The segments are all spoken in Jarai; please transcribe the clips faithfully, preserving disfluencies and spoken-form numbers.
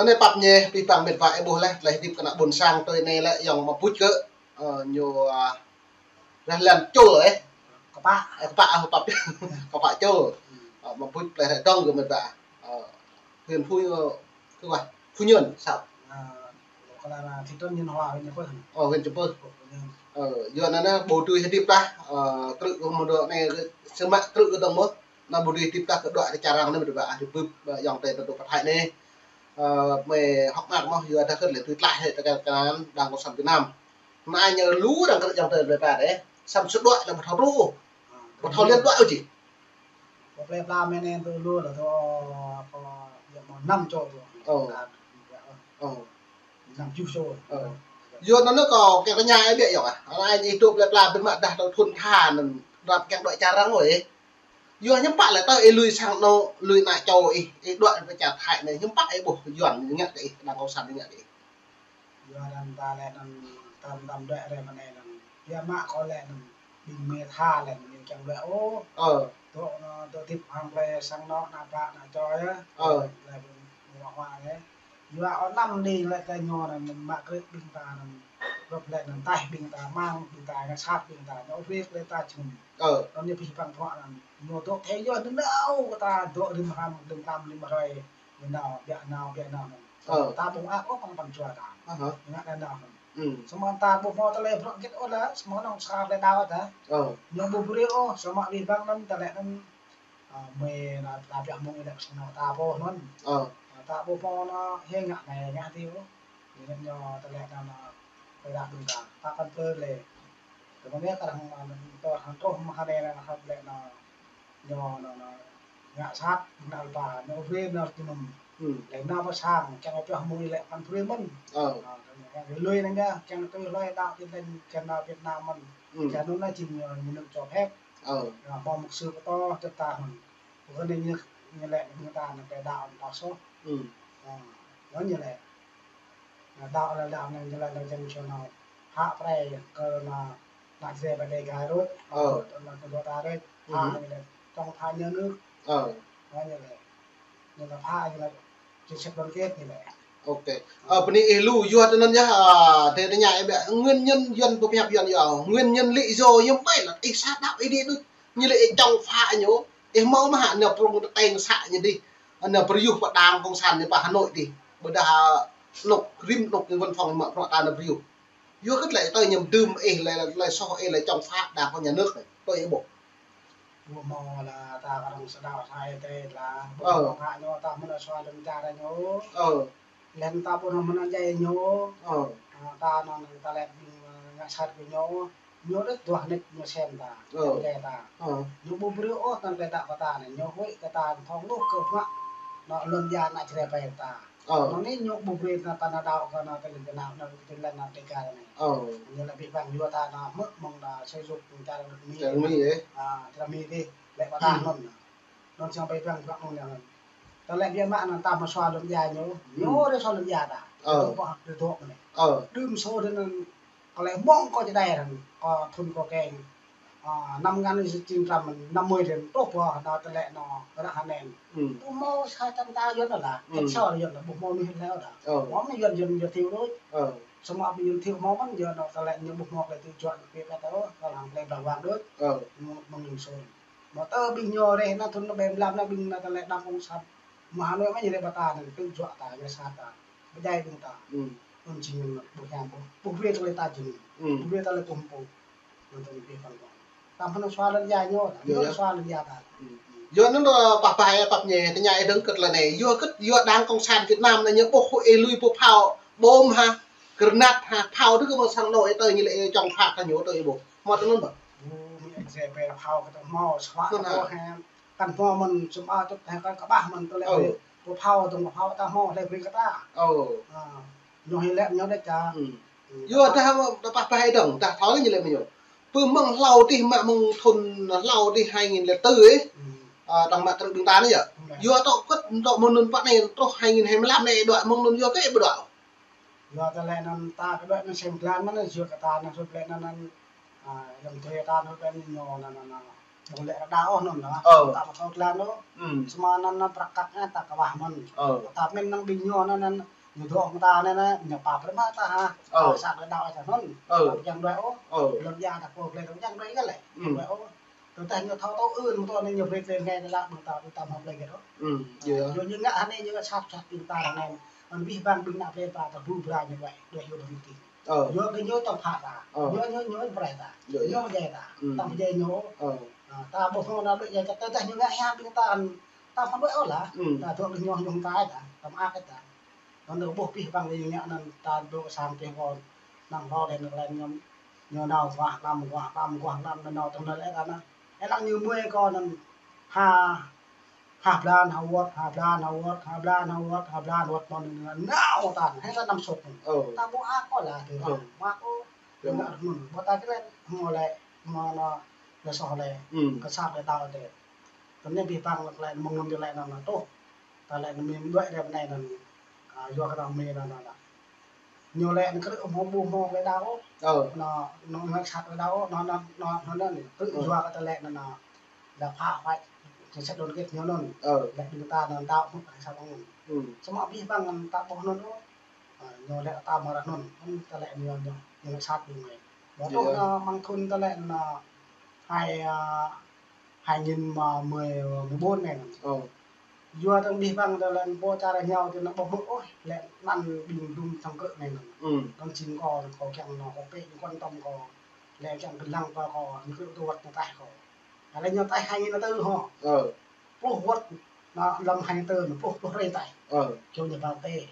Anai pap ñe, pih pang met wa ih ƀuh leh, tơlơi hơdip kơ ană ƀôn sang tui anai lĕ yŏng mă buč kơ, ơ, ñu, a, rah lan čul, ơ. Kơpă. Ơ, kơpă, ơ, pap. Kơpă čul. Ơ, mă buč tơlơi ră dong kơ met wa. Ơ, huyện Phú, ơ, kơ wa, Phú Nhuận, sao? À, gọi là, là thị trấn Nhân Hòa, huyện Chư Pưh. Ơ, huyện Chư Pưh. Ơ, yua anŭn anai, ƀu dưi hơdip tah, ơ, krư̆ kơ mơdô anai, sơmă krư̆ kơ dong mơ̆. Anŭn ƀu dưi hơdip tah kơ đuaĭ kơ čar arăng anai, met wa, a, hơdip, ơ, yŏng tơi tơdô pơthai anai. Ơ, mơi hŏk mơak mơ̆, yua dah kơ lĕ tui tlaih hĕ tơkai kơ ană đảng cộng sản Việt Nam. Anai ñu lu arăng kơ yŏng tơi lĕ ta dêh. Samơ̆ sơđuaĭ lĕ ƀu thâo truh. Ƀu thâo liên đuaĭ ôh či. Kơ plơi pla mơ̆ng anai tơ lu lĕ tơ, kơ, yua mơ̆ năm čô tơ. Ơ. Ơ. Năm tơjuh čô. Ơ. Yua anŭn kơ kiăng tơña ih biă yŏng ah. Anai ih tŭ plơi pla ƀing mă dah tơ thun tha anŭn. Rap kiăng đuaĭ čar arăng ôh ih. Yua hiư̆m pă lĕ tơ ih lui sang anŭn, lui ană čô ih, ih đuaĭ pơ čar Thái anai, hiư̆m pă ih ƀuh Yuan ngă kơ ih, đảng cộng sản ngă kơ ih. Yua anŭn ta lĕ anŭn tam tam đuaĭ rai mơ̆ng anai anŭn. Biă mă kơ lĕ anŭn ƀing mơtha lĕ anŭn kiăng đuaĭ ôh. Ơ. Tŭ anŭn, tŭ hơdip hăng plơi sang anŏ, ană bă, ană čô yơh. Ơ. Lĕ ƀing mơnuih hoa yơh. Yua ơ năm đĭ lĕ kơ ñu anŭn mă krư̆ ƀing ta anŭn. Rŏp lĕ anŭn taih ƀing ta, mang ƀing ta, ngă sat ƀing ta, ñu ƀrư̆ lĕ ta jơnum. Ơ. Anŭn ñu pih pang prŏ anŭn. Ñu tŭ thê yua anŭn nao kơ ta tŭ rĭm hrăm, rĭm tam, rĭm hrơi. Ñu nao, biă nao, biă nao anŭn. Ơ. Ta ƀu ngă ôh pang pang jua ta. Aha. Ngă anŭn nao anŭn. Ư. Samơ̆ ta ƀu hmâo tơlơi prŏ git ôh lĕ, samơ̆ anŭn sa lĕ đao ta. Ơ. Ñu ƀu brơi ôh, samơ̆ abih bang anŭn ta lĕ anŭn, a, mơi anŭn ta pioh mơ̆ng ih lĕ sang anŏ ta ƀu hmâo anŭn. Ơ. Ta ƀu hmâo anŭn hê ngă anai ngă adih ôh. Ñu ñu ta lĕ anŭn, anŭn, pơdah ƀing ta. Ta kăn plơi lĕ. Tơma mơ̆ kar hăng, a, tơ hăng truh mơ̆ng anai anŭn hăp lĕ anŭn. Ñu anŭn, anŭn, ngă sat, anŭn alpa, ñu brơi anŭn jơnum. Ư. Lĕ anŭn pơ sang, kiăng pioh mơ̆ng ih lĕ kăn brơi mơ̆n. Ơ. A, anŭn, anŭn, lui anŭn yơh, kiăng tui lui đao tin lành, kiăng đao Việt Nam mơ̆n. Ư. Kiăng anŭn anŭn jing ñu, ñu anŭn cho phép. Ơ. Anŭn, hmâo mục sư pơtô, čơt ta mơ̆n. Pơkơnơ̆ng ñu, ñu lĕ, ñu ta anŭn pơđao, anŭn đao soh. Ư. A, anŭn ñu lĕ. Anŭn đao lĕ, đao anŭn ñu lĕ, anŭn jing cho anŭn. Hă prơi, kơ anŭn, anŭn jre ba Dega rut. Ơ. Anŭn kơ dua ta rut. Ư. Hă ñu lĕ, trong phá nhà nước. Ơ. Anŭn ñu lĕ. Ñu lĕ phá ñu lĕ, chính sách đoàn kết ñu lĕ. Ok. Ơ, bơni ih lu, yua tơ anŭn yơh, a, tơ tơña ih biă, nguyên nhân Yuan pơhiăp Yuan yơh, nguyên nhân lý do hiư̆m pă lĕ ih sa đao ih đĭ đôč. Ñu lĕ ih chống phá ñu, ih hmâo mơ̆ hă, ñu prŏng tơteng sa ñu đih. Anŭn brơi yơh pơ đảng cộng sản ñu pơ Hà Nội đih. Ƀôdah, a, anŭn rĭm anŭn văn phòng mă prŏ ta anŭn brơi yơh. Yua kơ tơlơi tơ ñu dưm ih lĕ, lĕ soh ih lĕ chống phá đảng và nhà nước anai. Tui ih ƀuh. Ƀu hmâo lĕ ta kơ arăng sa đao sa ih tê lĕ. Ƀu hmâo ngă ñu ta mơ̆n lĕ sua lŏn čar ñu. Ơ. Lĕ ta ƀu hmâo mơ̆n anŭn jai ñu. Ơ. A, ta anŭn ta lĕ ƀing, a, ngă sat kơ ñu. Ñu đôč duah nik ñu sem ta. Ơ. Sem ta. Ơ. Ñu ƀu brơi ôh tơlơi đao kơ ta anai. Ñu huĭ kơ ta thŏng luh kơ mă. Anŭn lŏn ya ană čre pai ta. Ơ. Anŭn anai ñu ƀu brơi ta, ta anŭn đao kơ anŭn tơlơi gơnam anŭn tơlơi anŭn Dega anai. Ơ. Ñu lĕ abih bang yua ta anŭn hmư̆ mơ̆ng anŭn sơyuk čar Mi. Čar Mi, ơ. A, čar Mi đih, lĕ pơdah anŭn. Anŭn čang abih bang prăk anŭn anŭn. Ta lĕ biă mă anŭn ta mă sua lŏn ya ñu. Ñu rê sua lŏn ya ta. Ơ. Tơpă hăp tơdŏ anai. Ơ. Đưm sô anŭn Kơ lĕ mơ̆ng kơ čơđai răng, kơ thun kơ keng. A, năm ngàn chín trăm năm mươi răng, truh pơ anŭn tơlơi anŭn ră anai. Ư. Ƀu hmâo sa čăn ta Yuan anŭn lah. Ư. Kĕt sa Yuan anŭn, ƀu hmâo mơnuih lĕ anŭn. Ơ. Hmâo mơnuih Yuan, Yuan, Yuan thiu đôč. Ơ. Samơ̆ ƀing Yuan thiu hmâo mơ̆n Yuan anŭn tơlơi ñu ƀu hmâo tơlơi tui juă kơ pĕ kơ tơ, kơ lăng tơlơi blah wang đôč. Ơ. Mơ̆ng, mơ̆ng lưng sôi. Mă tơ ƀing ñu rĕ anŭn thun anŭn ƀem lam anŭn ƀing anŭn tơlơi đảng cộng sản. Mă Hà Nội mă ñu rĕ ƀă ta anŭn tui juă ta, ñu sat ta. Pơdjai ƀing ta. Ư. Anŭn jing ƀu hiam ƀu, ƀu brơi tơlơi ta jing. Ư. Ƀu brơi tơlơi tum pô. Anŭn tơlơi ƀing păng păng. Ta hmâo sua lŏn ya ñu, ñu sua lŏn ya ta. Ư. Yua anŭn, ơ, pah pah ih pap ñe, tơña ih dơ̆ng kơ tơlơi anai. Yua kơ, yua đảng cộng sản Việt Nam anai ñu ƀuh ih lui pô phao, bom hă, grenade hă, phao tơ kơ mơ̆ng sang anŭn ih tơ ñu lĕ chống phá kơ ñu tơ ih ƀuh. Hmâo tơ anŭn ƀă. Ƀu, mĭn ih jai pĕ phao kơ ta hmâo, sua kơ ta hmâo. Kăn hmâo mơ̆n, sum a tŭk tơhĕ kăn kơƀah mơ̆n tơlơi brơi. Ơ. Pô phao tơ̆ng pô phao ta hmâo tơlơi brơi kơ ta. Ơ. A, ñu hĭ lĕ ñu đĕ ča. Ư. Ư. Yua dah, dah pah pah ih dơ̆ng, dah thâo ñu lĕ mơ̆ ñu. Pơ mơ̆ng hlâo dih mă mơ̆ng thun hlâo dih hai nghìn lẻ tư ih. Ư. A, tơ̆ng mă krư̆ ƀing ta anai yơh. Ư. Yua tŏ kơ̆t, tŏ mơ̆ng anŭn pă anai, truh hai nghìn hai mươi lăm anai ih đuaĭ, mơ̆ng anŭn yua kơ ih ƀu đuaĭ. Yua tơlơi anŭn ta kơ đuaĭ anŭn sem glan mơ̆n, yua kơ ta anŭn hrup lĕ anŭn, anŭn, a, yang tui ta anŭn hrup lĕ anŭn ñu anŭn, anŭn, anŭn. Ñu lĕ rơđah ôh anŭn hă. Ơ. Ta ƀu thâo tơlơi anŭn. Ừm. Samơ̆ anŭn anŭn prăk kăk anŭn ta kơwah mơ̆n. Ơ. Ta mĭn năng ƀing ñu anŭn anŭn ñu dŏ hăng ta anŭn anŭn ñu pơrơma ta hă. Ơ. Ta sat rơđah ôh ta anŭn. Ơ. Ta ƀu kiăng đuaĭ ôh. Ơ. Lŏm ia ta kơ plei ta ƀu kiăng đuaĭ kơ lĕ. Ừm. Đuaĭ ôh. Tơdah ñu thâo tŭ ư mơ̆ tơl anai ñu brơi tơlơi anai tơlơi ƀing ta ƀu ta hmâo plei gĕt ôh. Ừm, ơ, yơh. Yua ñu ngă hơnai ñu sat sat ƀing ta anai. Anŭn abih bang ƀing ană plei ta ta ƀu brơi ñu đuaĭ, đuaĭ yua ƀing ta. Ơ. Yua kơ ñu tŏng phă ta. Ơ. Yua ñu ñu brơi ta. Yơh, yơh. Ñu brơi ta. Ừm. Tŏng brơi ñu. Ơ. Ơ, ta ƀuh hmâo ană đuaĭ yua kơ tơdah ñu ngă hia ƀing ta, ta hmâo đuaĭ ôh lah. Ừm. Ta dŏ kơ ñu ñu tai ta, ta mă kơ ta. Anŭn ƀuh abih bang ƀing ngă anŭn ta dŏ sang teh kon. Năng hlâo đen kơ lĕ ñu, ñu nao guah lăm, guah lăm, guah lăm, nao tơl anŭn lĕ ta anŭn. Ơ, lăng ñu mui kơ anŭn ha, ha blan, ha wơ̆t, ha blan, ha wơ̆t, ha blan, ha wơ̆t, ha blan, wơ̆t mơ̆n anŭn nao ta anŭn. Hĭ ta năm sut anŭn. Ơ. Ta ƀu ak ôh lah, tơ. Ơ. Ƀu ak ôh. Ƀu ak anŭn. Ƀu ta kơ lĕ, hmâo lĕ, hmâo anŭn, lĕ soh lĕ. Ừm. Kơ sat lĕ ta tơ. Tơl anai abih bang lĕ mơ̆ng anŭn lĕ anŭn anŭn truh. Ta lĕ anŭn mĭn đuaĭ rĕ anai anŭn. Ơ, yua kơ anŭn mĭn anŭn anŭn. Ñu lĕ anŭn krư̆ hmâo ƀu hmâo lĕ đaŏ. Ơ. Anŭn, anŭn ngă sat lĕ đaŏ, anŭn, anŭn, anŭn, anŭn, anŭn. Krư̆, ơ, yua kơ ta lĕ anŭn anŭn. Lĕ phá hoại, ñu sat đôn kết ñu anŭn. Ơ. Lĕ ƀing ta anŭn đaŏ hmâo lĕ sat anŭn. Ừm. Samơ̆ abih bang anŭn ta ƀuh anŭn ôh. Ơ, ñu lĕ ta mơ̆ ră anŭn, anŭn ta lĕ ñu, ñu, ñu ngă sat ƀing mơi. Ƀu truh, yơh, anŭn mơ̆ng thŭn ta lĕ anŭn hai, ơ, hai nghìn mười, mười bốn anai anŭn. Ơ. Yua tơl abih bang tơl lĕ pô čar ñu tơ anŭn ƀu hmư̆ ôh, lĕ anŭn ƀing dum sang krư̆ anai anŭn. Ừm. Anŭn jing kâo, kâo kiăng anŭn kâo pĕ ñu quan tâm kâo. Lĕ kiăng kơlăng kâo, kâo anŭn krư̆ tŭ wơ̆t ñu taih kâo. Lĕ ñu taih hai nghìn tơ hŏ. Ơ. Pluh wơ̆t, anŭn lăm hai nghìn tơ anŭn pluh, pluh hrơi taih. Ơ. Kâo ñu ba tê.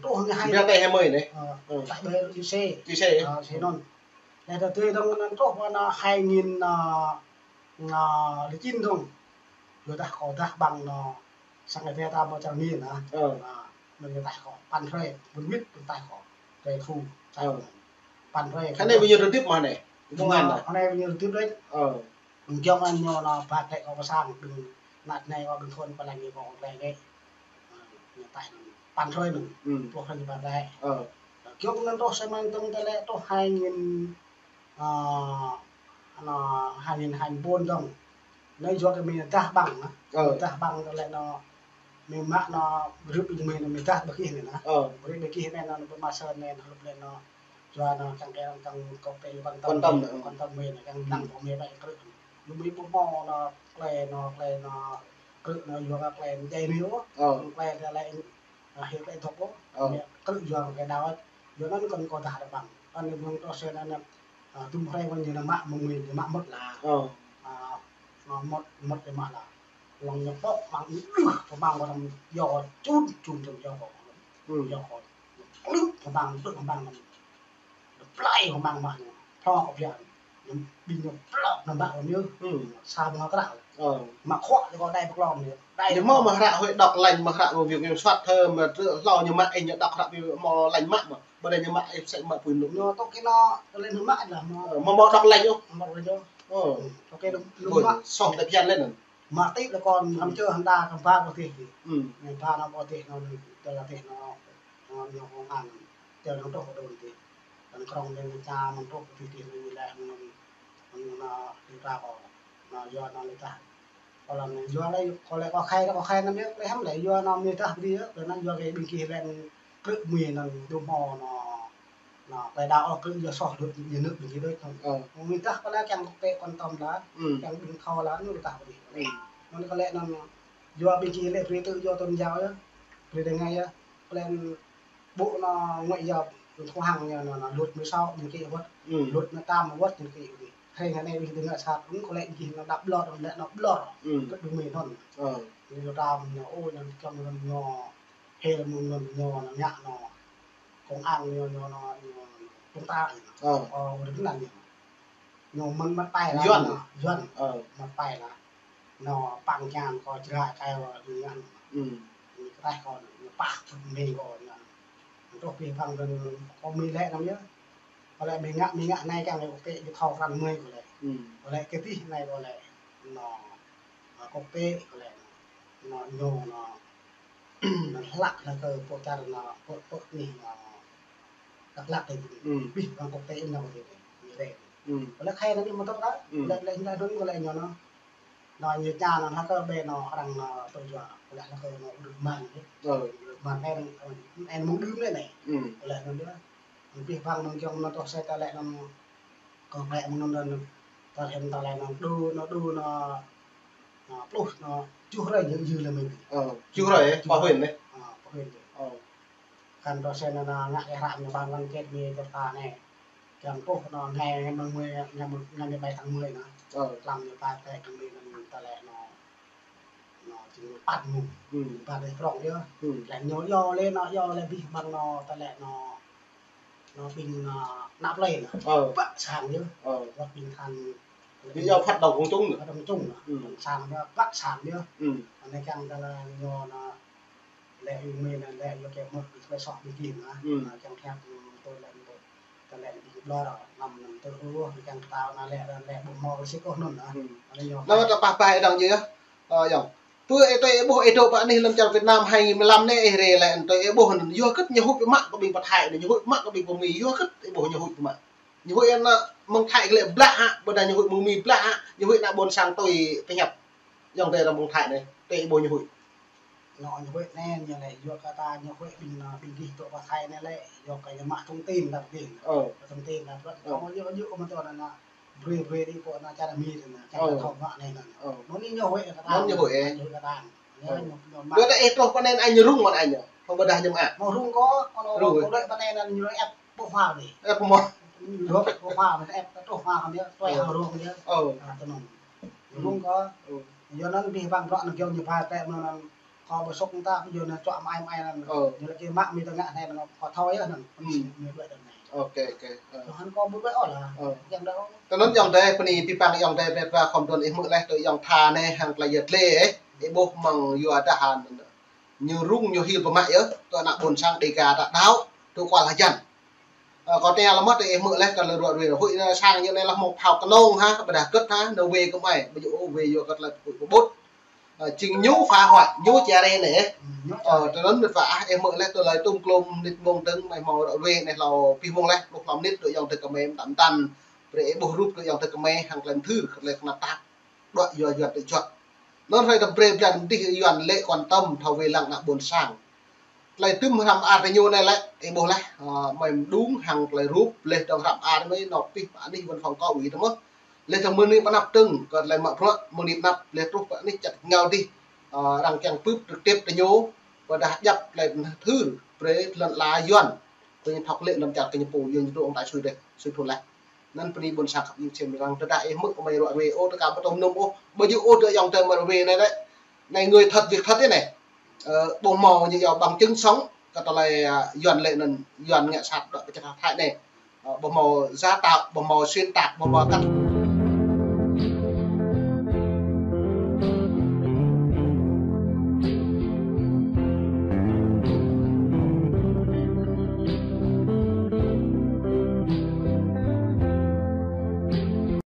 Truh ñu hai, ba tê hai mươi anai. Ơ. Ơ. Taih ƀơi U C. U C, ơ? Ơ, U C anŭn. Lĕ tơ tui dong anŭn truh anŭn hai nghìn, ơ, anŭn lẻ chín dong. Yua dah kâo dah ƀăng anŭn sang Ơi Adai ta ƀu čang ni anŭn. Ơ. Anŭn, anŭn ñu taih kâo. Păn hrơi, ƀun mĭt ƀun taih kâo. Hrơi Thu, taih kâo. Ơ. Păn hrơi. Kơ anai ƀing ñu rơdip mơ̆ anai? Công an anŭn. Anai ƀing ñu rơdip đôč. Ơ. Giŏng anŭn ñu anŭn ba tĕ kâo pơ sang, ƀing ană anai kâo ƀing thôn pơlai ñu kâo lĕ gĕ. Ơ, ñu taih anŭn. Păn hrơi anŭn. Ừm. Pluh hrơi ñu ba tĕ. Ơ. Giŏng anŭn truh samơ̆ dong tơl lĕ truh hai nghìn, ơ, anŭn hai nghìn hai mươi bốn dong. Anai yua kơ mơi dah ƀăng, hă? Ơ. Mơi dah ƀăng tơl lĕ anŭn mơi mă anŭn rưp ƀing mơi anŭn mơi dah ƀơi gih anai anŭn. Ơ. Rưp ƀơi gih anai anŭn pơmă sơnăn anŭn hrup lĕ anŭn. Yua anŭn kiăng kơ arăng kiăng kơ pĕ quan tâm. Quan tâm, ơ. Quan tâm mơi anŭn kiăng, ừm, năng kơ mơi ƀai krư̆. Lu mơi ƀu hmâo anŭn klei anŭn, klei anŭn krư̆ anŭn yua kơ klei anŭn djai anai ôh. Ơ. Klei tơl lĕ, anŭn hĭ klei dŏ ôh. Ơ. Mơi krư̆ yua kơ klei đaŏ. Yua anŭn kâo kâo dah rơbang. Anŭn mơ̆ng truh sơnăn anŭn, ơ, dum hrơi kâo ñu anŭn mă mơ̆ng mơi ñu mă mơ̆t lah. Ơ. Ơ, anŭn mơ̆t, mơ̆t ñu mă lah. Lăng ñu pŏk măng ñu đưh, pơmăng kâo anŭn yua čun, čun, čun yua kâo. Ừm. Yua kâo. Klư̆ pơmăng, klư̆ pơmăng anŭn. Plai pơmăng mă ñu. Plŏ kơ biă. Ñu ƀing ñu plŏ anŭn mă kâo ñu. Ừm. Sa ƀơ̆ng krah. Ơ. Mă khuă ñu kâo đai pơklŏm ñu. Đai. Ñu hmâo mă hră huĭ đŏk lañ, mă hră mă việc ñu soh thơ mă trơ hlâo ñu mă ih ñu đŏk hră mă lañ mă mă. Ƀơi anai ñu mă ih sĕ mă pui nŭk. Ñu tŏk kơ anŭn, tơl anŭn mă lah mă. Ơ, mă mă đŏk lañ ôh. Mă lañ ôh. Ơ. Tŏk kơ anŭn, anŭn mă. Soh tơbiă lĕ anŭn. Mă tĭp lĕ kâo, hm, lăm čơ hơnda kơ ba kâo tih. Hm. Ñu ba anŭn kâo tih anŭn, tơl tih anŭn, anŭn ñu kông an. Tơl anŭn truh kâo đôn tih. Anŭn krŏng lĕ ñu ča mơ̆n truh kâo tih tih anŭn ñu lĕ anŭn, anŭn, anŭn, lĕ ta kâo. Anŭn yua anŭn lĕ ta. Kâo lăm anŭn yua lĕ, kâo lĕ kâo khai, kâo khai anŭn yơh, lĕ hăm lĕ yua anŭn mơi dah bri yơh, lĕ anŭn yua kơ ƀing gih lĕ krư̆ mơi anŭn dum hmâo anŭn. Anŭn, klei đaŏ ôh, krư̆ yua soh đôč, ñu nơ̆ ƀing gih đôč anŭn. Ơ. Mơi dah kâo lĕ kiăng kơ pĕ quan tâm lah, hm, kiăng ƀing thâo lah, anŭn dah ƀing gih. Hm. Anŭn kâo lĕ anŭn, yua ƀing gih lĕ brơi tự do tôn giáo yơh, brơi đa ngai yơh. Kâo lĕ ƀu anŭn ngoại giao, thu hăng ñu anŭn, anŭn luật mười sáu ñu ký wơ̆t. Hm. Luật mười tám wơ̆t ñu ký wơ̆t. Hrơi anai ƀing gih ngă sat, ƀing kâo lĕ gih anŭn đăp ƀlŏr, lĕ anŭn ƀlŏr. Hm. Kơ ƀing mơi anŭn. Ơ. Ñu tam ñu, ơ, ñu kiăng anŭn ñu, hil mơ̆ng anŭn ñu anŭn ngă anŭn. Công an ñu, ñu, ñu, ñu, chúng ta anŭn. Ơ. Ơ, udah kenal ñu. Ñu mơ̆n mă pai lah. Yuan. Anŭn, Yuan. Ơ. Mă pai lah. Anŭn păng čan kâo jră kai kâo ñu anŭn. Hm. Ñu kơtaih kâo anŭn, ñu pah mơi kâo ñu anŭn. Truh abih bang anŭn kâo mơi lĕ anŭn yơh. Kâo lĕ mơi ngă, mơi ngă anai kiăng lĕ kâo pĕ ñu thâo krăn mơi kâo lĕ. Hm. Kâo lĕ kơ tih anai kâo lĕ. Anŭn, ơ, kâo pĕ kâo lĕ. Anŭn ñu anŭn. Anŭn hlăk anŭn kơ pô čar anŭn, pô, pô anih anŭn. Dak lăk tih. Hm. Abih bang kâo pĕ anŭn kâo tih. Ñu lĕ. Ơ. Lĕ khai anŭn mơ̆ tŏk ta. Ơ. Lĕ, lĕ, lĕ đun kơ lĕ ñu anŭn. Anŭn ñu ča anŭn hơkơ ƀĕ anŭn arăng anŭn tui yua. Lĕ hơkơ anŭn rơmang. Ơ. Rơmang anŭn, anŭn mơ̆ng đưm anŭn anai. Ơ. Lĕ anŭn yơh. Anŭn pih păng anŭn kiăng anŭn tŏ sĕ ta lĕ anŭn kơ lĕ anŭn anŭn. Ta hĭ ta lĕ anŭn đu, anŭn đu anŭn, anŭn pluh anŭn čuh hrơi yơh yơh lĕ mơ̆n. Ơ, čuh hrơi, ơ, pơ huyện anai. Ơ, pơ huyện anai. Ơ. Kăn tŏ sĕ anŭn, anŭn ngă kơ hrăm ñu ƀang lăng čet mi čet ta anai. Kiăng truh anŭn ngày, ngày mười, ngày mười, ngày mười bảy tháng mười anŭn. Ơ. Lăng ñu ƀai tĕ kơ mi anŭn ta lĕ anŭn, anŭn jing păt mông. Ơ. Păt lĕ prong yơh. Ơ. Lĕ ñu yua lĕ anŭn, yua lĕ abih bang anŭn ta lĕ anŭn, anŭn ƀing anŭn ană plei anŭn. Ơ. Pă sang yơh. Ơ. Wơ̆t ƀing than. Ñu yua phat đồng công chúng anŭn. Phat đồng công chúng anŭn. Ơ. Pă sang yơh, pă sang yơh. Ơ. Anai kiăng ta lĕ ñu anŭn lĕ yu mê anŭn lĕ yu kơ mơ̆ kơ soh ƀing gih anŭn. Ơ. Anŭn kiăng khăp tui lĕ tui. Ta lĕ ƀing ƀlŏr anŭn anŭn tui ôh, kiăng ta anŭn lĕ, lĕ ƀu hmâo sĭt ôh anŭn. Ơ. Anŭn ñu. Anŭn ta pah pah ih dong yơh. Ơ, yơh. Tui ih, tui ih ƀuh ih dŏ pơ anih lŏn čar Việt Nam hai nghìn mười lăm anai ih rai lĕ tui ih ƀuh anŭn yua hơget ñu huĭ biă mă kơ ƀing pơ Thái anai, ñu huĭ biă mă kơ ƀing pơ Mi, yua hơget ih ƀuh ñu huĭ biă mă. Ñu huĭ anŭn mơ̆ng Thái lĕ blah hă, ƀôdah ñu huĭ mơ̆ng Mi blah hă, ñu huĭ ană ƀôn sang tui pơhiăp. Ayŏng adơi arăng mơ̆ng Thái anai, tui ih ƀuh ñu huĭ. Anŭn ñu huĭ anai, ñu lĕ yua kơ ta ñu huĭ ƀing anŭn, ƀing gih dŏ pơ Thái anai lĕ, yua kơ ñu mă thông tin ta ƀing. Ơ. Mă thông tin ta ƀing. Ơ. Kâo yua, yua mơ̆ tui anŭn anŭn. Brơi, brơi đi pơ anŭn čar Mi anŭn, čar Ơ. Thâo mă anai anŭn. Ơ. Anŭn ñu huĭ kơ ta. Anŭn ñu huĭ, ơ. Ñu huĭ kơ ta. Ơ. Ñu, ñu mă. Ƀôdah ih truh pơ anai anai ñu rŭng mơ̆n anai ñu. Hơbơdah ñu mă. Mơ̆ rŭng kơ, kơ anŭn rŭng, kơ đuaĭ pơ anai anŭn ñu ĕp ƀu phao đi. Ĕp mơ̆. Ñu ĕp ƀu phao, ĕp ƀu phao anŭn, tui Ơ. Hao rŭng anŭn. Ơ. Anŭn tui anŭn. Ơ. Rŭng kơ. Ơ. Yua anŭn abih bang bruă anŭn kiăng ñu pha tĕ mơ̆n anŭn. Kâo ƀu sŏk ta, yua anŭn čuă mai mai anŭn. Ơ. Ñu lĕ kơ mă mi tơngă anai anŭn kâo thâo yơh anŭn. Ơ. Mi ƀuaĭ anŭn anai. Ôkê, ôkê. Ơ. Tuhan kâo ƀu ƀuaĭ ôh lah. Ơ. Kiăng đôč. Tui anŭn ayŏng adơi, bơni abih bang ayŏng adơi, ƀiădah khŏm đon ih hmư̆ laih tui ayŏng Tha anai hăng tơlơi yơh lĕ, ih ƀuh mơ̆ng yua dah anŭn. Ñu rŭng ñu hil biă mă yơh, tui ană ƀôn sang Dêga ta đaŏ, tui kual hơjăn. Ơ, kâo tơña lơmơ̆ tui ih hmư̆ laih kơ lĕ ruă ruê, huĭ anŭn sang ñu anai lah mơ̆ng phao kơnơ̆ng hă, ƀôdah hơget hă, anŭn wê kơ mai, ƀu djơ̆ ôh, wê yua kơ tơlơi huĭ pơƀut. Ơ, jing ñu phá hoại, ñu čia rê anai. Ơ, tui anŭn mĕt wa ah, ih hmư̆ laih tơlơi tŭm klôm mơnit mông dơ̆ng, mai hmâo ruă ruê anai hlâo abih mông laih, pluh hlâo mơnit tui ayŏng adơi kơmơi mơtam mơtam. Brơi ih ƀuh rup tui ayŏng adơi kơmơi hăng tơlơi mthưr, tơlơi kơnăp tap. Đuaĭ yua Yuan tơčuăt. Anŭn hrơi tơm brơi blan dih Yuan lĕ quan tâm thâo wê lăng ană ƀôn sang. Tơlơi tŭm hrăm ar tơ ñu anai lĕ, ih ƀuh laih, ơ, mơi mơđung hăng tơlơi rup, laih dơ̆ng hrăm ar mơi nao pih pơ anih văn phòng kâo ih tơ mơ̆. Laih dơ̆ng mơ̆ng anai pơ anăp dơ̆ng, kơ tơlơi mă bruă, mơ̆ng anai pơ anăp, laih truh pơ anih čăt ngao dih, ơ, arăng kiăng pưp trực tiếp tơ ñu, ƀôdah djăp tơlơi mthưr, brơi lŏn ala Yuan. Kơ ñu thâo lĕ lăm čar kơ ñu pô, yua ñu dŏ ƀơi sui dêh, sui phun laih. Anŭn bơni ƀôn sang khăp ñu čiêm răng tơdah ih hmư̆ kơ mơi ruă ruê ôh, tơka ƀu tŭm nŭm ôh, ƀu djơ̆ ôh tui ayŏng adơi mơi ruă ruê anai lĕ. Anai người thật việc thật anai. Ơ, ƀu hmâo ñu yua bằng chứng sống, kơ tơlơi, ơ, Yuan lĕ anŭn, Yuan ngă sat đuaĭ pơ čar Thái anai. Ơ, ƀu hmâo giả tạo, ƀu hmâo xuyên tạc, ƀu hmâo cắt.